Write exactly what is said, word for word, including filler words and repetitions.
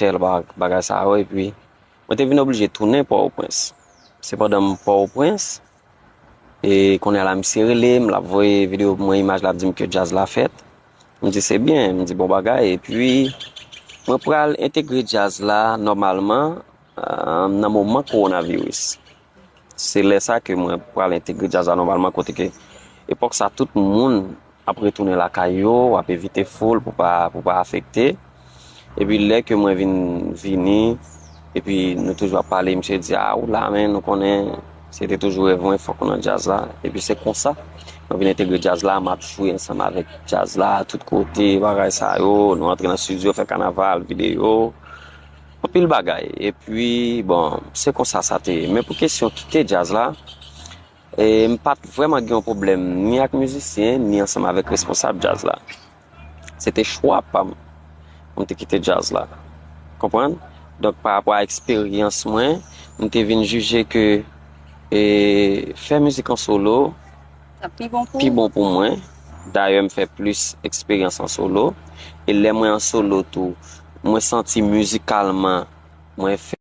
tèl ba- bagay sa yo, epi mwen te vin oblije tounen Pòtoprens. Sepandan, m Pòtoprens, e kounye a la, misye rele m, l ap voye videyo pou mwen, imaj, l ap di m ke djaz la fèt. M di, "Se byen," m di, "Bon bagay." Epi, mwen pral entegre djaz la nòmalman, ah, nan moman kowonaviris. Se lè sa ke mwen pral entegre djaz la nòmalman, kote ke epòk sa, tout moun ap retounen lakay yo, w ap evite foul pou pa, pou pa afekte. Epi lè ke mwen vin vini, epi nou toujou ap pale, misye di, "A, ou la, men nou konnen se te toujou rèv mwen, fòk ou nan djaz la." Epi se konsa, mwen vin entegre djaz la, m ap jwe ansanm avèk djaz la, tout kote, bagay sa yo, nou antre nan estidyo, fè kanaval, videyo, anpil bagay. Epi, bon, se konsa sa te ye. Men pou kesyon kite djaz la, e, m pa t vrèman gen yon pwoblèm ni ak mizisyen, ni ansanm avèk responsab djaz la. Se te chwa pa m pou m te kite djaz la. Konprann? Donk, pa rapò a eksperyans mwen, m te vin jije ke, e, fè mizik an solo Sa pi bon pou pi bon pou mwen. Dayè, m fè plis eksperyans an solo. E lè mwen an solo tou, mwen santi mizikalman, mwen fè